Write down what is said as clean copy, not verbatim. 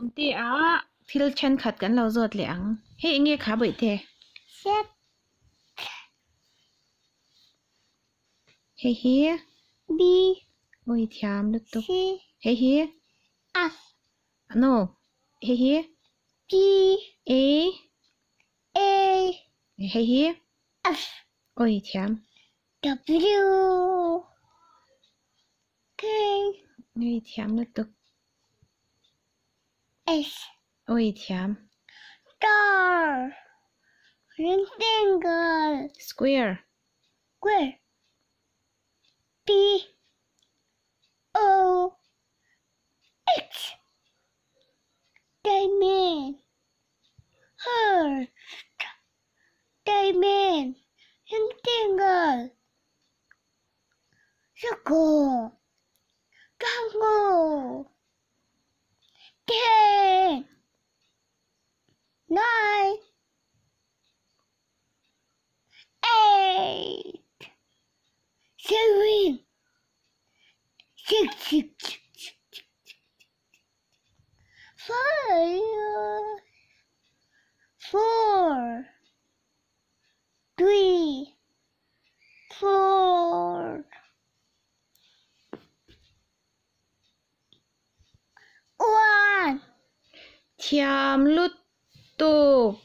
Tumte a thil thenkhat kan lo zawt leh ang. Hei eng nge kha bawihte? Sep. Hei hi? B. Awi thiam lutuk. C. Hei hi? F. No. Hei hi? G. A. A. Hei hi? F. Awi thiam. W. K. Awi thiam lutuk. S. Awi thiam. Star. Rectangle. Square. Square. P. O. X. Diamond. Heart. Diamond. Rectangle. Circle. Triangle. 10, 9, 8, 7, 6, 5, 4, 3, 4, 1. Thiam lutuk.